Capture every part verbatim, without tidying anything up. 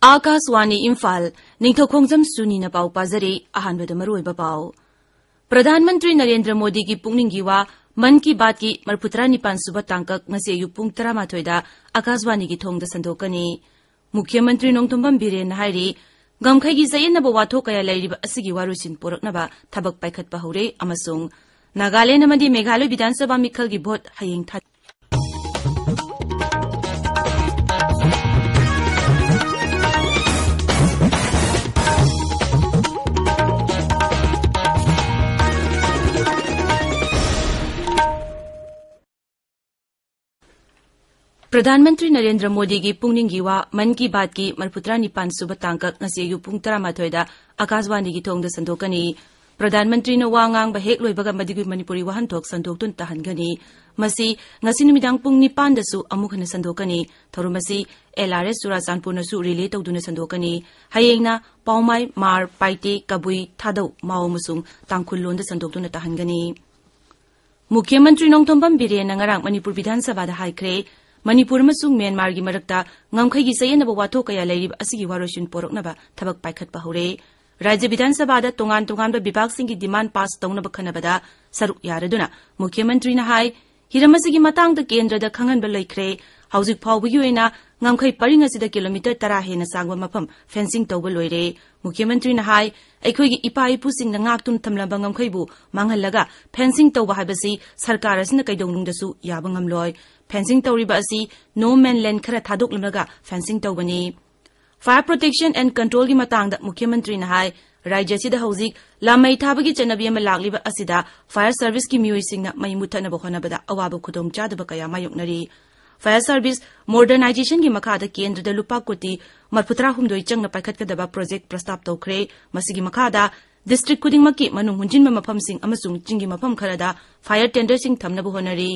ꯑꯥꯀꯥꯁꯋꯥꯅꯤ ꯏꯝꯐꯥꯜ, ꯅꯤꯡꯊꯧꯈꯣꯡꯖꯝ ꯁꯨꯅꯤꯅ ꯄꯥꯎ ꯄꯥꯖꯔꯤ꯫ ꯑꯍꯥꯟꯕꯗ ꯃꯔꯨꯑꯣꯏꯕ ꯄꯥꯎ꯫ ꯄ꯭ꯔꯙꯥꯟ ꯃꯟꯇ꯭ꯔꯤ ꯅꯔꯦꯟꯗ꯭ꯔ ꯃꯣꯗꯤꯒꯤ ꯄꯨꯛꯅꯤꯡꯒꯤ ꯋꯥ, ꯃꯟ ꯀꯤ ꯕꯥꯠꯀꯤ ꯃꯔꯐꯨꯇꯔꯥ ꯅꯤꯄꯥꯟ ꯁꯨꯕ ꯇꯥꯡꯀꯛ ꯉꯁꯤ ꯑꯌꯨꯛ ꯄꯨꯡ ꯇꯔꯥꯃꯥꯊꯣꯏꯗ ꯑꯥꯀꯥꯁꯋꯥꯅꯤꯒꯤ ꯊꯣꯡꯗ ꯁꯟꯗꯣꯛꯀꯅꯤ꯫ ꯃꯨꯈ꯭ꯌ ꯃꯟꯇ꯭ꯔꯤ ꯅꯣꯡꯊꯣꯝꯕꯝ ꯕꯤꯔꯦꯟꯅ ꯍꯥꯏꯔꯤ, ꯉꯝꯈꯩꯒꯤ ꯆꯌꯦꯠꯅꯕ ꯋꯥꯊꯣꯛ ꯀꯌꯥ ꯂꯩꯔꯤꯕ ꯑꯁꯤꯒꯤ ꯋꯥꯔꯣꯏꯁꯤꯟ ꯄꯣꯔꯛꯅꯕ ꯊꯕꯛ ꯄꯥꯏꯈꯠꯄ ꯍꯧꯔꯦ ꯑꯃꯁꯨꯡ ꯅꯥꯒꯥꯂꯦꯟ ꯑꯃꯗꯤ ꯃꯦꯘꯥꯂꯣꯏ ꯕꯤꯙꯥꯟ ꯁꯚꯥ ꯃꯤꯈꯜꯒꯤ ꯚꯣꯠ ꯍꯌꯦꯡ ꯊꯥ ꯄ꯭ꯔꯙꯥꯟ ꯃꯟꯇ꯭ꯔꯤ ꯅꯔꯦꯟꯗ꯭ꯔ ꯃꯣꯗꯤꯒꯤ ꯄꯨꯛꯅꯤꯡꯒꯤ ꯋꯥ, ꯃꯟ ꯀꯤ ꯕꯥꯠꯀꯤ ꯃꯔꯐꯨꯇꯔꯥ ꯅꯤꯄꯥꯟ ꯁꯨꯕ ꯇꯥꯡꯀꯛ ꯉꯁꯤ ꯑꯌꯨꯛ ꯄꯨꯡ ꯇꯔꯥꯃꯥꯊꯣꯏꯗ ꯑꯀꯥꯁꯕꯥꯅꯤꯒꯤ ꯊꯣꯡꯗ ꯁꯟꯗꯣꯛꯀꯅꯤ꯫ ꯄ꯭ꯔꯙꯥꯟ ꯃꯟꯇ꯭ꯔꯤꯅ ꯋꯥ ꯉꯥꯡꯕ ꯍꯦꯛ ꯂꯣꯏꯕꯒ ꯃꯗꯨꯒꯤ ꯃꯅꯤꯄꯨꯔꯤ ꯋꯥꯍꯟꯊꯣꯛ ꯁꯟꯗꯣꯛꯇꯨꯅ ꯇꯥꯍꯟꯒꯅꯤ꯫ ꯃꯁꯤ ꯉꯁꯤ ꯅꯨꯃꯤꯗꯥꯡ ꯄꯨꯡ ꯅꯤꯄꯥꯟꯗꯁꯨ ꯑꯃꯨꯛ ꯍꯟꯅ ꯁꯟꯗꯣꯛꯀꯅꯤ꯫ ꯊꯧꯔꯝ ꯑꯁꯤ ꯑꯦꯜ ꯑꯥꯔ ꯑꯦꯁ ꯆꯨꯔꯥꯆꯥꯟꯄꯨꯔꯅꯁꯨ ꯔꯤꯂꯦ ꯇꯧꯗꯨꯅ ꯁꯟꯗꯣꯛꯀꯅꯤ꯫ ꯍꯌꯦꯡꯅ ꯄꯥꯎꯃꯥꯏ, ꯃꯥꯔ, ꯄꯥꯏꯇꯦ, ꯀꯕꯨꯏ, ꯊꯥꯗꯧ, ꯃꯥꯎ ꯑꯃꯁꯨꯡ ꯇꯥꯡꯈꯨꯜ ꯂꯣꯟꯗ ꯁꯟꯗꯣꯛꯇꯨꯅ ꯇꯥꯍꯟꯒꯅꯤ꯫ ꯃꯨꯈ꯭ꯌ ꯃꯟꯇ꯭ꯔꯤ ꯅꯣꯡꯊꯣꯝꯕꯝ ꯕꯤꯔꯦꯟꯅ ꯉꯔꯥꯡ ꯃꯅꯤꯄꯨꯔ ꯕꯤꯙꯥꯟ ꯁꯚꯥꯗ ꯍꯥꯏꯈ꯭ꯔꯦ, ꯃꯅꯤꯄꯨꯔ ꯑꯃꯁꯨꯡ ꯃ꯭ꯌꯥꯟꯃꯥꯔꯒꯤ ꯃꯔꯛꯇ ꯉꯝꯈꯩꯒꯤ ꯆꯌꯦꯠꯅꯕ ꯋꯥꯊꯣꯛ ꯀꯌꯥ ꯂꯩꯔꯤꯕ ꯑꯁꯤꯒꯤ ꯋꯥꯔꯣꯏꯁꯤꯟ ꯄꯣꯔꯛꯅꯕ ꯊꯕꯛ ꯄꯥꯏꯈꯠꯄ ꯍꯧꯔꯦ꯫ ꯔꯥꯖ꯭ꯌ ꯕꯤꯙꯥꯟ ꯁꯚꯥꯗ ꯇꯣꯉꯥꯟ ꯇꯣꯉꯥꯟꯕ ꯕꯤꯚꯥꯒꯁꯤꯡꯒꯤ ꯗꯤꯃꯥꯟ ꯄꯥꯁ ꯇꯧꯅꯕ ꯈꯟꯅꯕꯗ ꯁꯔꯨꯛ ꯌꯥꯔꯗꯨꯅ ꯃꯨꯈ꯭ꯌ ꯃꯟꯇ꯭ꯔꯤꯅ ꯍꯥꯏ, ꯍꯤꯔꯝ ꯑꯁꯤꯒꯤ ꯃꯇꯥꯡꯗ ꯀꯦꯟꯗ꯭ꯔꯗ ꯈꯪꯍꯟꯕ ꯂꯩꯈ꯭ꯔꯦ꯫ ꯍꯧꯖꯤꯛ ꯐꯥꯎꯕꯒꯤ ꯑꯣꯏꯅ ꯉꯝꯈꯩ ꯄꯔꯤꯡ ꯑꯁꯤꯗ ꯀꯤꯂꯣꯃꯤꯇꯔ ꯇꯔꯥ ꯍꯦꯟꯅ ꯁꯥꯡꯕ ꯃꯐꯝ ꯐꯦꯟꯁꯤꯡ ꯇꯧꯕ ꯂꯣꯏꯔꯦ꯫ ꯃꯨꯈ꯭ꯌ ꯃꯟꯇ꯭ꯔꯤꯅ ꯍꯥꯏ, ꯑꯩꯈꯣꯏꯒꯤ ꯏꯄꯥ ꯏꯄꯨꯁꯤꯡꯅ ꯉꯥꯛꯇꯨꯅ ꯊꯝꯂꯝꯕ ꯉꯝꯈꯩꯕꯨ ꯃꯥꯡꯍꯜꯂꯒ ꯐꯦꯟꯁꯤꯡ ꯇꯧꯕ ꯍꯥꯏꯕꯁꯤ ꯁꯔꯀꯥꯔ ꯑꯁꯤꯅ ꯀꯩꯗꯧꯅꯨꯡꯗꯁꯨ ꯌꯥꯕ ꯉꯝꯂꯣꯏ꯫ ꯐꯦꯟꯁꯤꯡ ꯇꯧꯔꯤꯕ ꯑꯁꯤ no man land ꯈꯔ ꯊꯥꯗꯣꯛꯂꯝꯂꯒ ꯐꯦꯟꯁꯤꯡ ꯇꯧꯕꯅꯤ꯫ Fire Protection and Controlꯒꯤ ꯃꯇꯥꯡꯗ ꯃꯨꯈ꯭ꯌ ꯃꯟꯇ꯭ꯔꯤꯅ ꯍꯥꯏ, ꯔꯥꯖ꯭ꯌ ꯑꯁꯤꯗ ꯍꯧꯖꯤꯛ ꯂꯥꯃꯩ ꯊꯥꯕꯒꯤ ꯆꯠꯅꯕꯤ ꯑꯃ ꯂꯥꯛꯂꯤꯕ ꯑꯁꯤꯗ fire serviceꯀꯤ ꯃꯤꯑꯣꯏꯁꯤꯡꯅ ꯃꯩ ꯃꯨꯊꯠꯅꯕ ꯍꯣꯠꯅꯕꯗ ꯑꯋꯥꯕ ꯈꯨꯗꯣꯡꯆꯥꯗꯕ ꯀꯌꯥ ꯃꯥꯌꯣꯛꯅꯔꯤ꯫ Fire service modernizationꯒꯤ ꯃꯈꯥꯗ ꯀꯦꯟꯗ꯭ꯔꯗ ꯂꯨꯄꯥ ꯀꯣꯇꯤ ꯃꯔꯐꯨꯇꯔꯥꯍꯨꯝꯗꯣꯏ ꯆꯪꯅ ꯄꯥꯏꯈꯠꯀꯗꯕ project ꯄ꯭ꯔꯁꯇꯥꯞ ꯇꯧꯈ꯭ꯔꯦ꯫ ꯃꯁꯤꯒꯤ ꯃꯈꯥꯗ district ꯈꯨꯗꯤꯡꯃꯛꯀꯤ ꯃꯅꯨꯡ ꯍꯨꯟꯖꯤꯟꯕ ꯃꯐꯝꯁꯤꯡ ꯑꯃꯁꯨꯡ ꯆꯤꯡꯒꯤ ꯃꯐꯝ ꯈꯔꯗ fire tenderꯁꯤꯡ ꯊꯝꯅꯕ ꯍꯣꯠꯅꯔꯤ꯫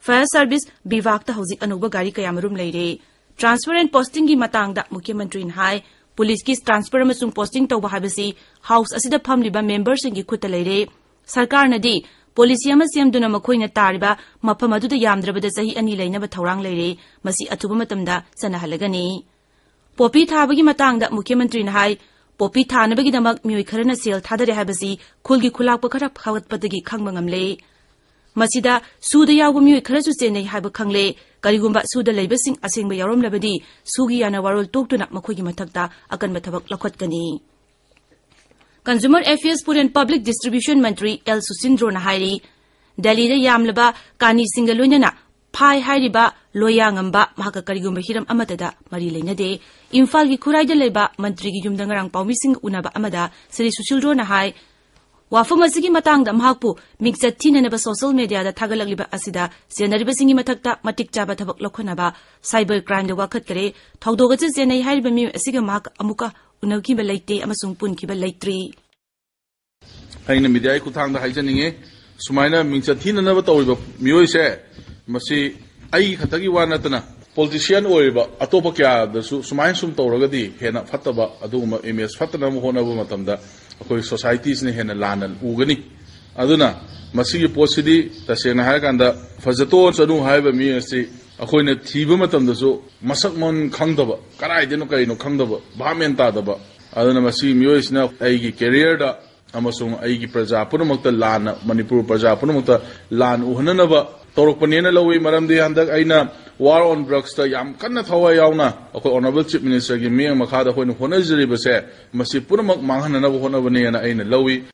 Fire service ꯕꯤꯚꯥꯒꯇ ꯍꯧꯖꯤꯛ ꯑꯅꯧꯕ ꯒꯥꯔꯤ ꯀꯌꯥꯃꯔꯨꯝ ꯂꯩꯔꯦ꯫ Transfer and postingꯒꯤ ꯃꯇꯥꯡꯗ ꯃꯨꯈ꯭ꯌ ꯃꯟꯇ꯭ꯔꯤꯅ ꯍꯥꯏ, ꯄꯨꯂꯤꯁꯀꯤ transfer ꯑꯃꯁꯨꯡ posting ꯇꯧꯕ ꯍꯥꯏꯕꯁꯤ house ꯑꯁꯤꯗ ꯐꯝꯂꯤꯕ memberꯁꯤꯡꯒꯤ ꯈꯨꯠꯇ ꯂꯩꯔꯦ꯫ ꯁꯔꯀꯥꯔꯅꯗꯤ policy ꯑꯃ ꯁꯦꯝꯗꯨꯅ ꯃꯈꯣꯏꯅ ꯇꯥꯔꯤꯕ ꯃꯐꯝ ꯑꯗꯨꯗ ꯌꯥꯝꯗ꯭ꯔꯕꯗ ꯆꯍꯤ ꯑꯅꯤ ꯂꯩꯅꯕ ꯊꯧꯔꯥꯡ ꯂꯩꯔꯦ꯫ ꯃꯁꯤ ꯑꯊꯨꯕ ꯃꯇꯝꯗ ꯆꯠꯅꯍꯜꯂꯒꯅꯤ꯫ ꯄꯣꯄꯤ ꯊꯥꯕꯒꯤ ꯃꯇꯥꯡꯗ ꯃꯨꯈ꯭ꯌ ꯃꯟꯇ꯭ꯔꯤꯅ ꯍꯥꯏ, ꯄꯣꯄꯤ ꯊꯥꯅꯕꯒꯤꯗꯃꯛ ꯃꯤꯑꯣꯏ ꯈꯔꯅ ꯁꯦꯜ ꯊꯥꯗꯔꯦ ꯍꯥꯏꯕꯁꯤ ꯈꯨꯜꯒꯤ ꯈꯨꯂꯥꯛꯄ ꯈꯔ ꯐꯒꯠꯄꯗꯒꯤ ꯈꯪꯕ ꯉꯝꯂꯦ꯫ ꯃꯁꯤꯗ ꯁꯨꯗ ꯌꯥꯎꯕ ꯃꯤꯑꯣꯏ ꯈꯔꯁꯨ ꯆꯦꯟꯅꯩ ꯍꯥꯏꯕ ꯈꯪꯂꯦ꯫ ꯀꯔꯤꯒꯨꯝꯕ ꯁꯨꯗ ꯂꯩꯕꯁꯤꯡ ꯑꯁꯦꯡꯕ ꯌꯥꯎꯔꯝꯂꯕꯗꯤ ꯁꯨꯒꯤ ꯌꯥꯅ ꯋꯥꯔꯣꯜ ꯇꯣꯛꯇꯨꯅ ꯃꯈꯣꯏꯒꯤ ꯃꯊꯛꯇ ꯑꯀꯟꯕ ꯊꯕꯛ ꯂꯧꯈꯠꯀꯅꯤ꯫ Consumer Affairs, Food and Public Distribution Mantri L ꯁꯨꯁꯤꯟꯗ꯭ꯔꯣꯅ ꯍꯥꯏꯔꯤ, ꯗꯦꯜꯂꯤꯗ ꯌꯥꯝꯂꯕ ꯀꯥꯅꯤꯁꯤꯡꯒ ꯂꯣꯏꯅꯅ ꯐꯥꯏ ꯍꯥꯏꯔꯤꯕ ꯂꯣꯌꯥ ꯉꯝꯕ ꯃꯍꯥꯛꯀ ꯀꯔꯤꯒꯨꯝꯕ ꯍꯤꯔꯝ ꯑꯃꯠꯇꯗ ꯃꯔꯤ ꯂꯩꯅꯗꯦ꯫ ꯏꯝꯐꯥꯜꯒꯤ ꯈꯨꯔꯥꯏꯗ ꯂꯩꯕ ꯃꯟꯇ꯭ꯔꯤꯒꯤ ꯌꯨꯝꯗ ꯉꯔꯥꯡ ꯄꯥꯎꯃꯤꯁꯤꯡꯒ ꯎꯅꯕ ꯑꯃꯗ ꯁ꯭ꯔꯤ ꯁꯨꯁꯤꯜꯗ꯭ꯔꯣꯅ ꯍꯥꯏ, ꯋꯥꯐꯝ ꯑꯁꯤꯒꯤ ꯃꯇꯥꯡꯗ ꯃꯍꯥꯛꯄꯨ ꯃꯤꯡꯆꯠ ꯊꯤꯅꯅꯕ ꯁꯣꯁꯤꯌꯦꯜ ꯃꯦꯗꯤꯌꯥꯗ ꯊꯥꯒꯠꯂꯛꯂꯤꯕ ꯑꯁꯤꯗ ꯆꯦꯟꯅꯔꯤꯕꯁꯤꯡꯒꯤ ꯃꯊꯛꯇ ꯃꯇꯤꯛ ꯆꯥꯕ ꯊꯕꯛ ꯂꯧꯈꯠꯅꯕ ꯁꯥꯏꯕꯔ ꯀ꯭ꯔꯥꯏꯝꯗ ꯋꯥꯀꯠꯈꯔꯦ꯫ ꯊꯧꯗꯣꯛ ꯑꯁꯤ ꯆꯦꯟꯅꯩ ꯍꯥꯏꯔꯤꯕ ꯃꯤꯑꯣꯏ ꯑꯁꯤꯒ ꯃꯍꯥꯛ ꯑꯃꯨꯛꯀ ꯎꯅꯈꯤꯕ ꯂꯩꯇꯦ ꯑꯃꯁꯨꯡ ꯄꯨꯟꯈꯤꯕ ꯂꯩꯇ꯭ꯔꯤ꯫ ꯑꯩꯅ ꯃꯤꯗꯤꯌꯥꯒꯤ ꯈꯨꯠꯊꯥꯡꯗ ꯍꯥꯏꯖꯅꯤꯡꯉꯤ, ꯁꯨꯃꯥꯏꯅ ꯃꯤꯡꯆꯠ ꯊꯤꯅꯅꯕ ꯇꯧꯔꯤꯕ ꯃꯤꯑꯣꯏꯁꯦ, ꯃꯁꯤ ꯑꯩ ꯈꯛꯇꯒꯤ ꯋꯥ ꯅꯠꯇꯅ ꯄꯣꯂꯤꯇꯤꯁꯤꯌꯥꯟ ꯑꯣꯏꯔꯤꯕ ꯑꯇꯣꯞꯄ ꯀꯌꯥꯗꯁꯨ ꯁꯨꯃꯥꯏꯅ ꯁꯨꯝ ꯇꯧꯔꯒꯗꯤ ꯍꯦꯟꯅ ꯐꯠꯇꯕ, ꯑꯗꯨꯒꯨꯝꯕ ꯏꯃꯦꯖ ꯐꯠꯇꯅꯕ ꯍꯣꯠꯅꯕ ꯃꯇꯝꯗ ꯑꯩꯈꯣꯏ ꯁꯣꯁꯥꯏꯇꯤꯁꯤꯅ ꯍꯦꯟꯅ ꯂꯥꯟꯅ ꯎꯒꯅꯤ꯫ ꯑꯗꯨꯅ ꯃꯁꯤꯒꯤ ꯄꯣꯠꯁꯤꯗꯤ ꯇꯁꯦꯡꯅ ꯍꯥꯏꯔꯀꯥꯟꯗ ꯐꯖꯇꯣꯟ ꯆꯅꯨ ꯍꯥꯏꯔꯤꯕ ꯃꯤ ꯑꯁꯤ ꯑꯩꯈꯣꯏꯅ ꯊꯤꯕ ꯃꯇꯝꯗꯁꯨ ꯃꯁꯛ ꯃꯑꯣꯡ ꯈꯪꯗꯕ, ꯀꯗꯥꯏꯗꯅꯣ ꯀꯔꯤꯅꯣ ꯈꯪꯗꯕ, ꯚꯥꯞ ꯃꯦꯟ ꯇꯥꯗꯕ꯫ ꯑꯗꯨꯅ ꯃꯁꯤꯒꯤ ꯃꯤꯑꯣꯏꯁꯤꯅ ꯑꯩꯒꯤ ꯀꯦꯔꯤꯌꯔꯗ ꯑꯃꯁꯨꯡ ꯑꯩꯒꯤ ꯄ꯭ꯔꯖꯥ ꯄꯨꯝꯅꯃꯛꯇ ꯂꯥꯟꯅ, ꯃꯅꯤꯄꯨꯔ ꯄ꯭ꯔꯖꯥ ꯄꯨꯝꯅꯃꯛꯇ ꯂꯥꯟ ꯎꯍꯟꯅꯅꯕ ꯇꯧꯔꯛꯄꯅꯦꯅ ꯂꯧꯏ꯫ ꯃꯔꯝꯗꯤ ꯍꯟꯗꯛ ꯑꯩꯅ ꯋꯥꯔ ꯑꯣꯟ ꯗ꯭ꯔꯒꯁꯇ ꯌꯥꯝ ꯀꯟꯅ ꯊꯋꯥꯏ ꯌꯥꯎꯅ ꯑꯩꯈꯣꯏ ꯑꯣꯅꯔꯦꯕꯜ ꯆꯤꯐ ꯃꯤꯅꯤꯁꯇꯔꯒꯤ ꯃꯤꯠꯌꯦꯡ ꯃꯈꯥꯗ ꯑꯩꯈꯣꯏꯅ ꯍꯣꯠꯅꯖꯔꯤꯕꯁꯦ, ꯃꯁꯤ ꯄꯨꯝꯅꯃꯛ ꯃꯥꯡꯍꯟꯅꯅꯕ ꯍꯣꯠꯅꯕꯅꯦꯅ ꯑꯩꯅ ꯂꯧꯏ꯫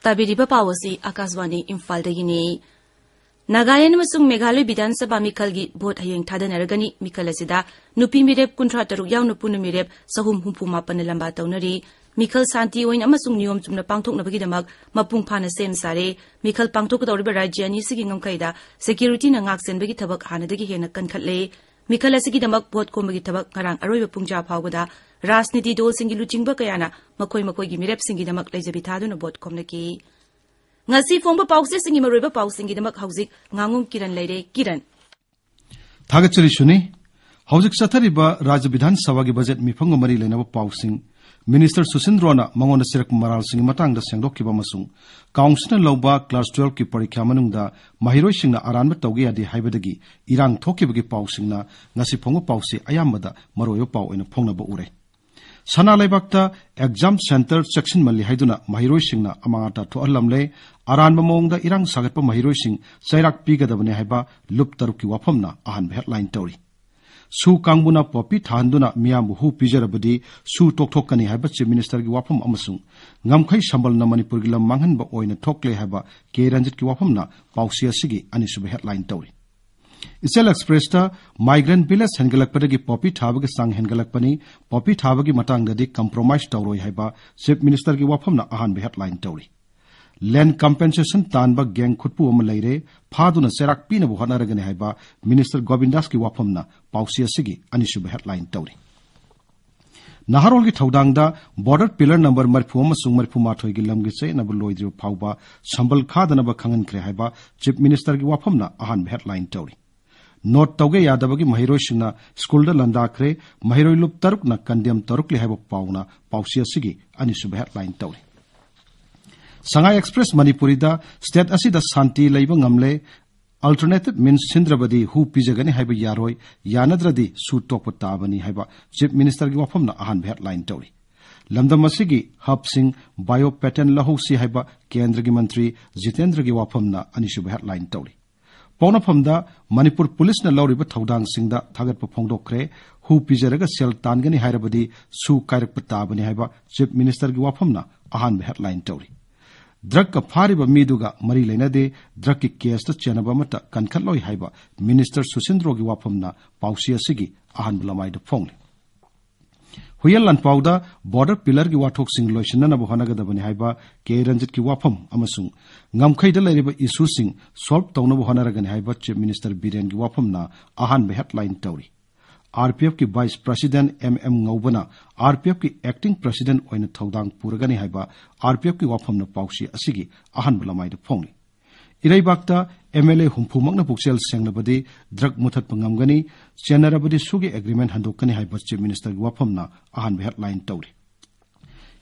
ꯇꯥꯕꯤꯔꯤꯕ ꯄꯥꯎ ꯑꯁꯤ ꯑꯥꯀꯥꯁꯕꯥꯅꯤ ꯏꯝꯐꯥꯜꯗꯒꯤꯅꯤ꯫ ꯅꯥꯒꯥꯂꯦꯟ ꯑꯃꯁꯨꯡ ꯃꯦꯘꯥꯂꯣꯏ ꯕꯤꯙꯥꯟ ꯁꯚꯥ ꯃꯤꯈꯜꯒꯤ ꯚꯣꯠ ꯍꯌꯦꯡ ꯊꯥꯗꯅꯔꯒꯅꯤ꯫ ꯃꯤꯈꯜ ꯑꯁꯤꯗ ꯅꯨꯄꯤ ꯃꯤꯔꯦꯞ ꯀꯨꯟꯊ꯭ꯔꯥ ꯇꯔꯨꯛ ꯌꯥꯎꯅ ꯄꯨꯟꯅ ꯃꯤꯔꯦꯞ ꯆꯍꯨꯝ ꯍꯨꯝꯐꯨ ꯃꯥꯄꯟꯅ ꯂꯝꯕꯥ ꯇꯧꯅꯔꯤ꯫ ꯃꯤꯈꯜ ꯁꯥꯟꯇꯤ ꯑꯣꯏꯅ ꯑꯃꯁꯨꯡ ꯅꯤꯌꯣꯝ ꯆꯨꯝꯅ ꯄꯥꯡꯊꯣꯛꯅꯕꯒꯤꯗꯃꯛ ꯃꯄꯨꯡ ꯐꯥꯅ ꯁꯦꯝ ꯁꯥꯔꯦ꯫ ꯃꯤꯈꯜ ꯄꯥꯡꯊꯣꯛꯀꯗꯧꯔꯤꯕ ꯔꯥꯖ꯭ꯌ ꯑꯅꯤꯁꯤꯒꯤ ꯉꯝꯈꯩꯗ ꯁꯦꯀ꯭ꯌꯨꯔꯤꯇꯤꯅ ꯉꯥꯛ ꯁꯦꯟꯕꯒꯤ ꯊꯕꯛ ꯍꯥꯟꯅꯗꯒꯤ ꯍꯦꯟꯅ ꯀꯟꯈꯠꯂꯦ꯫ ꯃꯤꯈꯜ ꯑꯁꯤꯒꯤꯗꯃꯛ ꯚꯣꯠ ꯈꯣꯝꯕꯒꯤ ꯊꯕꯛ ꯉꯔꯥꯡ ꯑꯔꯣꯏꯕ ꯄꯨꯡꯖꯥ ꯐꯥꯎꯕꯗ ꯔꯥꯖꯅꯤꯇꯤ ꯗꯣꯜꯁꯤꯡꯒꯤ ꯂꯨꯆꯤꯡꯕ ꯀꯌꯥꯅ ꯃꯈꯣꯏ ꯃꯈꯣꯏꯒꯤ ꯃꯤꯔꯦꯞꯁꯤꯡꯒꯤꯗꯃꯛ ꯂꯩꯖꯕꯤ ꯊꯥꯗꯨꯅ ꯚꯣꯠ ꯈꯣꯝꯂꯛꯈꯤ꯫ ꯉꯁꯤ ꯐꯣꯡꯕ ꯄꯥꯎꯆꯦꯁꯤꯡꯒꯤ ꯃꯔꯨꯑꯣꯏꯕ ꯄꯥꯎꯁꯤꯡꯒꯤꯗꯃꯛ ꯍꯧꯖꯤꯛ ꯉꯥꯉꯣꯝ ꯀꯤꯔꯟ ꯂꯩꯔꯦ꯫ ꯀꯤꯔꯟ꯫ ꯊꯥꯒꯠꯆꯔꯤ ꯁꯨꯅꯤ꯫ ꯍꯧꯖꯤꯛ ꯆꯠꯊꯔꯤꯕ ꯔꯥꯖ꯭ꯌ ꯕꯤꯙꯥꯟ ꯁꯚꯥꯒꯤ ꯕꯖꯦꯠ ꯃꯤꯐꯝꯒ ꯃꯔꯤ ꯂꯩꯅꯕ ꯄꯥꯎꯁꯤꯡ꯫ ꯃꯤꯅꯤꯁꯇꯔ ꯁꯨꯁꯤꯟꯗ꯭ꯔꯣꯅ ꯃꯉꯣꯟꯗ ꯁꯤꯔꯛꯄ ꯃꯔꯥꯜꯁꯤꯡꯒꯤ ꯃꯇꯥꯡꯗ ꯁꯦꯡꯗꯣꯛꯈꯤꯕ ꯑꯃꯁꯨꯡ ꯀꯥꯎꯟꯁꯤꯜꯅ ꯂꯧꯕ ꯀ꯭ꯂꯥꯁ ꯇꯨꯋꯦꯜꯐꯀꯤ ꯄꯔꯤꯈ꯭ꯌꯥ ꯃꯅꯨꯡꯗ ꯃꯍꯩꯔꯣꯏꯁꯤꯡꯅ ꯑꯔꯥꯟꯕ ꯇꯧꯒꯦ ꯌꯥꯗꯦ ꯍꯥꯏꯕꯗꯒꯤ ꯏꯔꯥꯡ ꯊꯣꯛꯈꯤꯕꯒꯤ ꯄꯥꯎꯁꯤꯡꯅ ꯉꯁꯤ ꯐꯣꯡꯕ ꯄꯥꯎꯁꯤ ꯑꯌꯥꯝꯕꯗ ꯃꯔꯨꯑꯣꯏꯕ ꯄꯥꯎ ꯑꯣꯏꯅ ꯐꯣꯡꯅꯕ ꯎꯔꯦ꯫ ꯁꯅꯥ ꯂꯩꯕꯥꯛꯇ ꯑꯦꯛꯖꯥꯝ ꯁꯦꯟꯇꯔ ꯆꯦꯛꯁꯤꯟꯃꯜꯂꯤ ꯍꯥꯏꯗꯨꯅ ꯃꯍꯩꯔꯣꯏꯁꯤꯡꯅ ꯑꯃꯥꯡ ꯑꯇꯥ ꯊꯣꯛꯍꯜꯂꯝꯂꯦ꯫ ꯑꯔꯥꯟꯕ ꯃꯑꯣꯡꯗ ꯏꯔꯥꯡ ꯁꯥꯒꯠꯄ ꯃꯍꯩꯔꯣꯏꯁꯤꯡ ꯆꯩꯔꯥꯛ ꯄꯤꯒꯗꯕꯅꯤ ꯍꯥꯏꯕ ꯂꯨꯞ ꯇꯔꯨꯛꯀꯤ ꯋꯥꯐꯝꯅ ꯑꯍꯥꯟꯕ ꯍꯦꯗꯂꯥꯏꯟ ꯇꯧꯔꯤ꯫ ꯁꯨ ꯀꯥꯡꯕꯨꯅ ꯄꯣꯄꯤ ꯊꯥꯍꯟꯗꯨꯅ ꯃꯤꯌꯥꯝꯕꯨ ꯍꯨ ꯄꯤꯖꯔꯕꯗꯤ ꯁꯨ ꯇꯣꯛꯊꯣꯛꯀꯅꯤ ꯍꯥꯏꯕ ꯆꯤꯐ ꯃꯤꯅꯤꯁꯇꯔꯒꯤ ꯋꯥꯐꯝ ꯑꯃꯁꯨꯡ ꯉꯝꯈꯩ ꯁꯝꯕꯜꯅ ꯃꯅꯤꯄꯨꯔꯒꯤ ꯂꯝ ꯃꯥꯡꯍꯟꯕ ꯑꯣꯏꯅ ꯊꯣꯛꯂꯦ ꯍꯥꯏꯕ ꯀꯦ ꯔꯟꯖꯤꯠꯀꯤ ꯋꯥꯐꯝꯅ ꯄꯥꯎꯆꯦ ꯑꯁꯤꯒꯤ ꯑꯅꯤꯁꯨꯕ ꯍꯦꯗꯂꯥꯏꯟ ꯇꯧꯔꯤ꯫ ꯏꯆꯦꯜ ꯑꯦꯛꯁꯄ꯭ꯔꯦꯁꯇ ꯃꯥꯏꯒ꯭ꯔꯦꯟ ꯚꯤꯂꯦꯖ ꯍꯦꯟꯒꯠꯂꯛꯄꯗꯒꯤ ꯄꯣꯄꯤ ꯊꯥꯕꯒꯤ ꯆꯥꯡ ꯍꯦꯟꯒꯠꯂꯛꯄꯅꯤ, ꯄꯣꯄꯤ ꯊꯥꯕꯒꯤ ꯃꯇꯥꯡꯗꯗꯤ ꯀꯝꯄ꯭ꯔꯣꯃꯥꯏꯁ ꯇꯧꯔꯣꯏ ꯍꯥꯏꯕ ꯆꯤꯐ ꯃꯤꯅꯤꯁꯇꯔꯒꯤ ꯋꯥꯐꯝꯅ ꯑꯍꯥꯟꯕ ꯍꯦꯗꯂꯥꯏꯟ ꯇꯧꯔꯤ꯫ ꯂꯦꯟ ꯀꯝꯄꯦꯟꯁꯦꯁꯟ ꯇꯥꯟꯕ ꯒꯦꯡ ꯈꯨꯠꯄꯨ ꯑꯃ ꯂꯩꯔꯦ, ꯐꯥꯗꯨꯅ ꯆꯩꯔꯥꯛ ꯄꯤꯅꯕ ꯍꯣꯠꯅꯔꯒꯅꯤ ꯍꯥꯏꯕ ꯃꯤꯅꯤꯁꯇꯔ ꯒꯣꯕꯤꯟꯗꯥꯁꯀꯤ ꯋꯥꯐꯝꯅ ꯄꯥꯎꯆꯦ ꯑꯁꯤꯒꯤ ꯑꯅꯤꯁꯨꯕ ꯍꯦꯗꯂꯥꯏꯟ ꯇꯧꯔꯤ꯫ ꯅꯍꯥꯔꯣꯜꯒꯤ ꯊꯧꯗꯥꯡꯗ ꯕꯣꯔꯗꯔ ꯄꯤꯂꯔ ꯅꯝꯕꯔ ꯃꯔꯤꯐꯨ ꯑꯃꯁꯨꯡ ꯃꯔꯤꯐꯨ ꯃꯥꯊꯣꯏꯒꯤ ꯂꯝꯒꯤ ꯆꯌꯦꯠꯅꯕ ꯂꯣꯏꯗ꯭ꯔꯤꯕ ꯐꯥꯎꯕ ꯁꯝꯕꯜ ꯈꯥꯗꯅꯕ ꯈꯪꯍꯟꯈ꯭ꯔꯦ ꯍꯥꯏꯕ ꯆꯤꯐ ꯃꯤꯅꯤꯁꯇꯔꯒꯤ ꯋꯥꯐꯝꯅ ꯑꯍꯥꯟꯕ ꯍꯦꯗꯂꯥꯏꯟ ꯇꯧꯔꯤ꯫ ꯅꯣꯠ ꯇꯧꯒꯦ ꯌꯥꯗꯕꯒꯤ ꯃꯍꯩꯔꯣꯏꯁꯤꯡꯅ ꯁ꯭ꯀꯨꯜꯗ ꯂꯥꯟꯗꯥꯈ꯭ꯔꯦ, ꯃꯍꯩꯔꯣꯏ ꯂꯨꯞ ꯇꯔꯨꯛꯅ ꯀꯟꯗꯦꯝ ꯇꯧꯔꯛꯂꯤ ꯍꯥꯏꯕ ꯄꯥꯎꯅ ꯄꯥꯎꯆꯦ ꯑꯁꯤꯒꯤ ꯑꯅꯤꯁꯨꯕ ꯍꯦꯗꯂꯥꯏꯟ ꯇꯧꯔꯤ꯫ ꯁꯉꯥꯏ ꯑꯦꯛꯁꯄ꯭ꯔꯦꯁ ꯃꯅꯤꯄꯨꯔꯤꯗ ꯁ꯭ꯇꯦꯠ ꯑꯁꯤꯗ ꯁꯥꯟꯇꯤ ꯂꯩꯕ ꯉꯝꯂꯦ, ꯑꯜꯇꯔꯅꯦꯇꯤꯚ ꯃꯤꯟꯁ ꯁꯤꯟꯗ꯭ꯔꯕꯗꯤ ꯍꯨ ꯄꯤꯖꯒꯅꯤ ꯍꯥꯏꯕ ꯌꯥꯔꯣꯏ, ꯌꯥꯅꯗ꯭ꯔꯗꯤ ꯁꯨ ꯇꯣꯛꯄ ꯇꯥꯕꯅꯤ ꯍꯥꯏꯕ ꯆꯤꯐ ꯃꯤꯅꯤꯁꯇꯔꯒꯤ ꯋꯥꯐꯝꯅ ꯑꯍꯥꯟꯕ ꯍꯦꯗꯂꯥꯏꯟ ꯇꯧꯔꯤ꯫ ꯂꯝꯗꯝ ꯑꯁꯤꯒꯤ ꯍꯕꯁꯤꯡ ꯕꯥꯏꯑꯣ ꯄꯦꯇꯦꯟ ꯂꯧꯍꯧꯁꯤ ꯍꯥꯏꯕ ꯀꯦꯟꯗ꯭ꯔꯒꯤ ꯃꯟꯇ꯭ꯔꯤ ꯖꯤꯇꯦꯟꯗ꯭ꯔꯒꯤ ꯋꯥꯐꯝꯅ ꯑꯅꯤꯁꯨꯕ ꯍꯦꯗꯂꯥꯏꯟ ꯇꯧꯔꯤ꯫ ꯄꯣꯛꯅꯐꯝꯗ ꯃꯅꯤꯄꯨꯔ ꯄꯨꯂꯤꯁꯅ ꯂꯧꯔꯤꯕ ꯊꯧꯗꯥꯡꯁꯤꯡꯗ ꯊꯥꯒꯠꯄ ꯐꯣꯡꯗꯣꯛꯈ꯭ꯔꯦ꯫ ꯍꯨ ꯄꯤꯖꯔꯒ ꯁꯦꯜ ꯇꯥꯟꯒꯅꯤ ꯍꯥꯏꯔꯕꯗꯤ ꯁꯨ ꯀꯥꯏꯔꯛꯄ ꯇꯥꯕꯅꯤ ꯍꯥꯏꯕ ꯆꯤꯐ ꯃꯤꯅꯤꯁꯇꯔꯒꯤ ꯋꯥꯐꯝꯅ ꯑꯍꯥꯟꯕ ꯍꯦꯗꯂꯥꯏꯟ ꯇꯧꯔꯤ꯫ ꯗ꯭ꯔꯒꯀ ꯐꯥꯔꯤꯕ ꯃꯤꯗꯨꯒ ꯃꯔꯤ ꯂꯩꯅꯗꯦ, ꯗ꯭ꯔꯒꯀꯤ ꯀꯦꯁꯇ ꯆꯦꯟꯅꯕ ꯑꯃꯠꯇ ꯀꯟꯈꯠꯂꯣꯏ ꯍꯥꯏꯕ ꯃꯤꯅꯤꯁꯇꯔ ꯁꯨꯁꯤꯟꯗ꯭ꯔꯣꯒꯤ ꯋꯥꯐꯝꯅ ꯄꯥꯎꯆꯦ ꯑꯁꯤꯒꯤ ꯑꯍꯥꯟꯕ ꯂꯃꯥꯏꯗ ꯐꯣꯡꯂꯤ꯫ ꯍꯨꯏꯌꯦꯟ ꯂꯥꯟꯄꯥꯎꯗ ꯕꯣꯔꯗꯔ ꯄꯤꯂꯔꯒꯤ ꯋꯥꯊꯣꯛꯁꯤꯡ ꯂꯣꯏꯁꯤꯟꯅꯅꯕ ꯍꯣꯠꯅꯒꯗꯕꯅꯤ ꯍꯥꯏꯕ ꯀꯦ ꯔꯟꯖꯤꯠꯀꯤ ꯋꯥꯐꯝ ꯑꯃꯁꯨꯡ ꯉꯝꯈꯩꯗ ꯂꯩꯔꯤꯕ ꯏꯁꯨꯁꯤꯡ ꯁꯣꯜꯕ ꯇꯧꯅꯕ ꯍꯣꯠꯅꯔꯒꯅꯤ ꯍꯥꯏꯕ ꯆꯤꯐ ꯃꯤꯅꯤꯁꯇꯔ ꯕꯤꯔꯦꯟꯒꯤ ꯋꯥꯐꯝꯅ ꯑꯍꯥꯟꯕ ꯍꯦꯗꯂꯥꯏꯟ ꯇꯧꯔꯤ꯫ ꯑꯥꯔꯄꯤꯑꯦꯐꯀꯤ ꯚꯥꯏꯁ ꯄ꯭ꯔꯁꯤꯗꯦꯟ ꯑꯦꯝ ꯑꯦꯝ ꯉꯧꯕꯅ ꯑꯥꯔꯄꯤꯑꯦꯐꯀꯤ ꯑꯦꯛꯇꯤꯡ ꯄ꯭ꯔꯁꯤꯗꯦꯟ ꯑꯣꯏꯅ ꯊꯧꯗꯥꯡ ꯄꯨꯔꯒꯅꯤ ꯍꯥꯏꯕ ꯑꯥꯔꯄꯤꯑꯦꯐꯀꯤ ꯋꯥꯐꯝꯅ ꯄꯥꯎꯆꯦ ꯑꯁꯤꯒꯤ ꯑꯍꯥꯟꯕ ꯂꯃꯥꯏꯗ ꯐꯣꯡꯂꯤ꯫ ꯏꯔꯩꯕꯥꯛꯇ ꯑꯦꯝ ꯑꯦꯜ ꯑꯦ ꯍꯨꯝꯐꯨꯃꯛꯅ ꯄꯨꯛꯆꯦꯜ ꯁꯦꯡꯂꯕꯗꯤ ꯗ꯭ꯔꯒ ꯃꯨꯊꯠꯄ ꯉꯝꯒꯅꯤ, ꯆꯦꯟꯅꯔꯕꯗꯤ ꯁꯨꯒꯤ ꯑꯦꯒ꯭ꯔꯤꯃꯦꯟ ꯍꯟꯗꯣꯛꯀꯅꯤ ꯍꯥꯏꯕ ꯆꯤꯐ ꯃꯤꯅꯤꯁꯇꯔꯒꯤ ꯋꯥꯐꯝꯅ ꯑꯍꯥꯟꯕ ꯍꯦꯗꯂꯥꯏꯟ ꯇꯧꯔꯤ꯫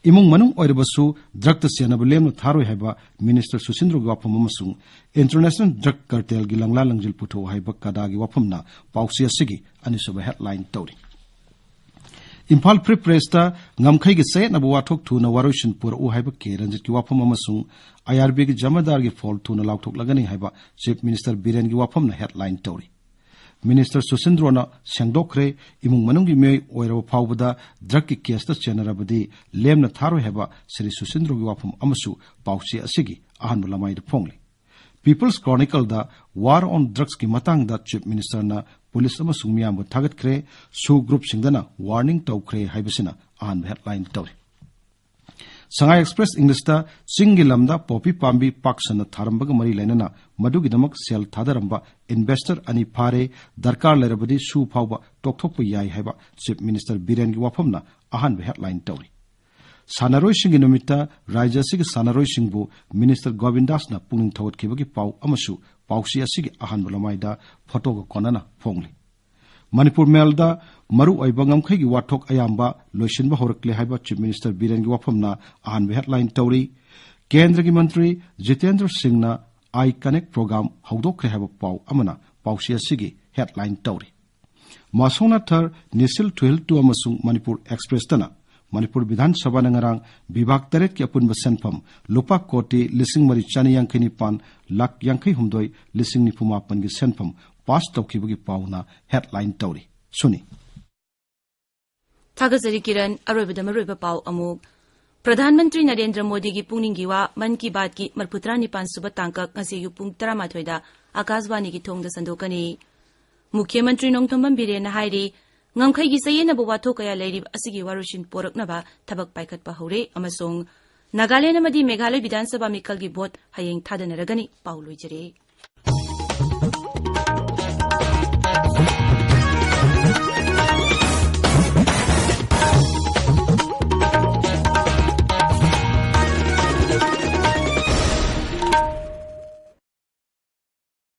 ꯏꯃꯨꯡ ꯃꯅꯨꯡ ꯑꯣꯏꯔꯕꯁꯨ ꯗ꯭ꯔꯒꯇ ꯆꯦꯟꯅꯕ ꯂꯦꯝꯅ ꯊꯥꯔꯣꯏ ꯍꯥꯏꯕ ꯃꯤꯅꯤꯁꯇꯔ ꯁꯨꯁꯤꯟꯗ꯭ꯔꯣꯒꯤ ꯋꯥꯐꯝ ꯑꯃꯁꯨꯡ ꯏꯟꯇꯔꯅꯦꯁꯅꯦꯜ ꯗ꯭ꯔꯒ ꯀꯥꯔꯇꯦꯜꯒꯤ ꯂꯪꯂꯥ ꯂꯪꯖꯤꯜ ꯄꯨꯊꯣꯛꯎ ꯍꯥꯏꯕ ꯀꯗꯥꯒꯤ ꯋꯥꯐꯝꯅ ꯄꯥꯎꯆꯦ ꯑꯁꯤꯒꯤ ꯑꯅꯤꯁꯨꯕ ꯍꯦꯗꯂꯥꯏꯟ ꯇꯧꯔꯤ꯫ ꯏꯝꯐꯥꯜ ꯐ꯭ꯔꯤ ꯄ꯭ꯔꯦꯁꯇ ꯉꯝꯈꯩꯒꯤ ꯆꯌꯦꯠꯅꯕ ꯋꯥꯊꯣꯛ ꯊꯨꯅ ꯋꯥꯔꯣꯏꯁꯤꯟ ꯄꯨꯔꯛꯎ ꯍꯥꯏꯕ ꯀꯦ ꯔꯟꯖꯤꯠꯀꯤ ꯋꯥꯐꯝ ꯑꯃꯁꯨꯡ ꯑꯥꯏ ꯑꯥꯔ ꯕꯤꯒꯤ ꯖꯃꯥꯗꯥꯔꯒꯤ ꯐꯣꯜ ꯊꯨꯅ ꯂꯥꯎꯊꯣꯛꯂꯒꯅꯤ ꯍꯥꯏꯕ ꯆꯤꯐ ꯃꯤꯅꯤꯁꯇꯔ ꯕꯤꯔꯦꯟꯒꯤ ꯋꯥꯐꯝꯅ ꯍꯦꯗꯂꯥꯏꯟ ꯇꯧꯔꯤ꯫ ꯃꯤꯅꯤꯁꯇꯔ ꯁꯨꯁꯤꯟꯗ꯭ꯔꯣꯅ ꯁꯦꯡꯗꯣꯛꯈ꯭ꯔꯦ, ꯏꯃꯨꯡ ꯃꯅꯨꯡꯒꯤ ꯃꯤꯑꯣꯏ ꯑꯣꯏꯔꯕ ꯐꯥꯎꯕꯗ ꯗ꯭ꯔꯒꯀꯤ ꯀꯦꯁꯇ ꯆꯦꯟꯅꯔꯕꯗꯤ ꯂꯦꯝꯅ ꯊꯥꯔꯣꯏ ꯍꯥꯏꯕ ꯁ꯭ꯔꯤ ꯁꯨꯁꯤꯟꯗ꯭ꯔꯣꯒꯤ ꯋꯥꯐꯝ ꯑꯃꯁꯨ ꯄꯥꯎꯆꯦ ꯑꯁꯤꯒꯤ ꯑꯍꯥꯟꯕ ꯂꯃꯥꯏꯗ ꯐꯣꯡꯂꯤ꯫ ꯄꯤꯄꯜꯁ ꯀ꯭ꯔꯣꯅꯤꯀꯜꯗ ꯋꯥꯔ ꯑꯣꯟ ꯗ꯭ꯔꯒꯁꯀꯤ ꯃꯇꯥꯡꯗ ꯆꯤꯐ ꯃꯤꯅꯤꯁꯇꯔꯅ ꯄꯨꯂꯤꯁ ꯑꯃꯁꯨꯡ ꯃꯤꯌꯥꯝꯕꯨ ꯊꯥꯒꯠꯈ꯭ꯔꯦ, ꯁꯨ ꯒ꯭ꯔꯨꯞꯁꯤꯡꯗꯅ ꯋꯥꯔꯅꯤꯡ ꯇꯧꯈ꯭ꯔꯦ ꯍꯥꯏꯕꯁꯤꯅ ꯑꯍꯥꯟꯕ ꯍꯦꯗꯂꯥꯏꯟ ꯇꯧꯔꯤ꯫ ꯁꯉꯥꯏ ꯑꯦꯛꯁꯄ꯭ꯔꯦꯁ ꯏꯪꯂꯤꯁꯇ ꯆꯤꯡꯒꯤ ꯂꯝꯗ ꯄꯣꯄꯤ ꯄꯥꯝꯕꯤ ꯄꯥꯛ ꯁꯟꯅ ꯊꯥꯔꯝꯕꯒ ꯃꯔꯤ ꯂꯩꯅꯅ ꯃꯗꯨꯒꯤꯗꯃꯛ ꯁꯦꯜ ꯊꯥꯗꯔꯝꯕ ꯏꯟꯚꯦꯁꯇꯔ ꯑꯅꯤ ꯐꯥꯔꯦ, ꯗꯔꯀꯥꯔ ꯂꯩꯔꯕꯗꯤ ꯁꯨ ꯐꯥꯎꯕ ꯇꯣꯛꯊꯣꯛꯄ ꯌꯥꯏ ꯍꯥꯏꯕ ꯆꯤꯐ ꯃꯤꯅꯤꯁꯇꯔ ꯕꯤꯔꯦꯟꯒꯤ ꯋꯥꯐꯝꯅ ꯑꯍꯥꯟꯕ ꯍꯦꯗꯂꯥꯏꯟ ꯇꯧꯔꯤ꯫ ꯁꯥꯟꯅꯔꯣꯏꯁꯤꯡꯒꯤ ꯅꯨꯃꯤꯠꯇ ꯔꯥꯖ꯭ꯌ ꯑꯁꯤꯒꯤ ꯁꯥꯟꯅꯔꯣꯏꯁꯤꯡꯕꯨ ꯃꯤꯅꯤꯁꯇꯔ ꯒꯣꯕꯤꯟꯗꯥꯁꯅ ꯄꯨꯛꯅꯤꯡ ꯊꯧꯒꯠꯈꯤꯕꯒꯤ ꯄꯥꯎ ꯑꯃꯁꯨ ꯄꯥꯎꯆꯦ ꯑꯁꯤꯒꯤ ꯑꯍꯥꯟꯕ ꯂꯃꯥꯏꯗ ꯐꯣꯇꯣꯒ ꯀꯣꯟꯅꯅ ꯐꯣꯡꯂꯤ꯫ ꯃꯅꯤꯄꯨꯔ ꯃꯦꯜꯗ ꯃꯔꯨꯑꯣꯏꯕ ꯉꯝꯈꯩꯒꯤ ꯋꯥꯊꯣꯛ ꯑꯌꯥꯝꯕ ꯂꯣꯏꯁꯤꯟꯕ ꯍꯧꯔꯛꯂꯦ ꯍꯥꯏꯕ ꯆꯤꯐ ꯃꯤꯅꯤꯁꯇꯔ ꯕꯤꯔꯦꯟꯒꯤ ꯋꯥꯐꯝꯅ ꯑꯍꯥꯟꯕ ꯍꯦꯗꯂꯥꯏꯟ ꯇꯧꯔꯤ꯫ ꯀꯦꯟꯗ꯭ꯔꯒꯤ ꯃꯟꯇ꯭ꯔꯤ ꯖꯤꯇꯦꯟꯗ꯭ꯔ ꯁꯤꯡꯅ ꯑꯥꯏ ꯀꯅꯦꯛ ꯄ꯭ꯔꯣꯒ꯭ꯔꯥꯝ ꯍꯧꯗꯣꯛꯈ꯭ꯔꯦ ꯍꯥꯏꯕ ꯄꯥꯎ ꯑꯃꯅ ꯄꯥꯎꯆꯦ ꯑꯁꯤꯒꯤ ꯍꯦꯗꯂꯥꯏꯟ ꯇꯧꯔꯤ꯫ ꯃꯥꯁꯣꯡꯅꯥꯊꯔ ꯅꯤꯁꯤꯜ ꯊꯨꯍꯤꯜ ꯇꯨ ꯑꯃꯁꯨꯡ ꯃꯅꯤꯄꯨꯔ ꯑꯦꯛꯁꯄ꯭ꯔꯦꯁꯇꯅ ꯃꯅꯤꯄꯨꯔ ꯕꯤꯙꯥꯟ ꯁꯚꯥꯅ ꯉꯔꯥꯡ ꯕꯤꯚꯥꯒ ꯇꯔꯦꯠꯀꯤ ꯑꯄꯨꯟꯕ ꯁꯦꯟꯐꯝ ꯂꯨꯄꯥ ꯀꯣꯇꯤ ꯂꯤꯁꯤꯡ ꯃꯔꯤ ꯆꯥꯅꯤ ꯌꯥꯡꯈꯩ ꯅꯤꯄꯥꯟ ꯂꯥꯈ ꯌꯥꯡꯈꯩ ꯍꯨꯝꯗꯣꯏ ꯂꯤꯁꯤꯡ ꯅꯤꯐꯨ ꯃꯥꯄꯟꯒꯤ ꯁꯦꯟꯐꯝ ꯄꯥꯁ ꯇꯧꯈꯤꯕꯒꯤ ꯄꯥꯎꯅ ꯍꯦꯗꯂꯥꯏꯟ ꯇꯧꯔꯤ꯫ ꯁꯨꯅꯤ꯫ ꯊꯥꯒꯠꯆꯔꯤ ꯀꯤꯔꯟ꯫ ꯑꯔꯣꯏꯕꯗ ꯃꯔꯨꯑꯣꯏꯕ ꯄꯥꯎ ꯑꯃꯨꯛ꯫ ꯄ꯭ꯔꯙꯥꯟ ꯃꯟꯇ꯭ꯔꯤ ꯅꯔꯦꯟꯗ꯭ꯔ ꯃꯣꯗꯤꯒꯤ ꯄꯨꯛꯅꯤꯡꯒꯤ ꯋꯥ ꯃꯟ ꯀꯤ ꯕꯥꯠꯀꯤ ꯃꯔꯤꯐꯨꯇꯔꯥ ꯅꯤꯄꯥꯟ ꯁꯨꯕ ꯇꯥꯡꯀꯛ ꯉꯁꯤ ꯑꯌꯨꯛ ꯄꯨꯡ ꯇꯔꯥꯃꯥꯊꯣꯏꯗ ꯑꯀꯥꯁꯕꯥꯅꯤꯒꯤ ꯊꯣꯡꯗ ꯁꯟꯗꯣꯛꯀꯅꯤ꯫ ꯃꯨꯈ꯭ꯌ ꯃꯟꯇ꯭ꯔꯤ ꯅꯣꯡꯊꯣꯝꯕꯝ ꯕꯤꯔꯦꯟꯅ ꯍꯥꯏꯔꯤ, ꯉꯝꯈꯩꯒꯤ ꯆꯌꯦꯠꯅꯕ ꯋꯥꯊꯣꯛ ꯀꯌꯥ ꯂꯩꯔꯤꯕ ꯑꯁꯤꯒꯤ ꯋꯥꯔꯣꯏꯁꯤꯟ ꯄꯣꯔꯛꯅꯕ ꯊꯕꯛ ꯄꯥꯏꯈꯠꯄ ꯍꯧꯔꯦ ꯑꯃꯁꯨꯡ ꯅꯥꯒꯥꯂꯦꯟ ꯑꯃꯗꯤ ꯃꯦꯘꯥꯂꯌ ꯕꯤꯙꯥꯟ ꯁꯚꯥ ꯃꯤꯈꯜꯒꯤ ꯚꯣꯠ ꯍꯌꯦꯡ ꯊꯥꯗꯅꯔꯒꯅꯤ꯫ ꯄꯥꯎ ꯂꯣꯏꯖꯔꯦ꯫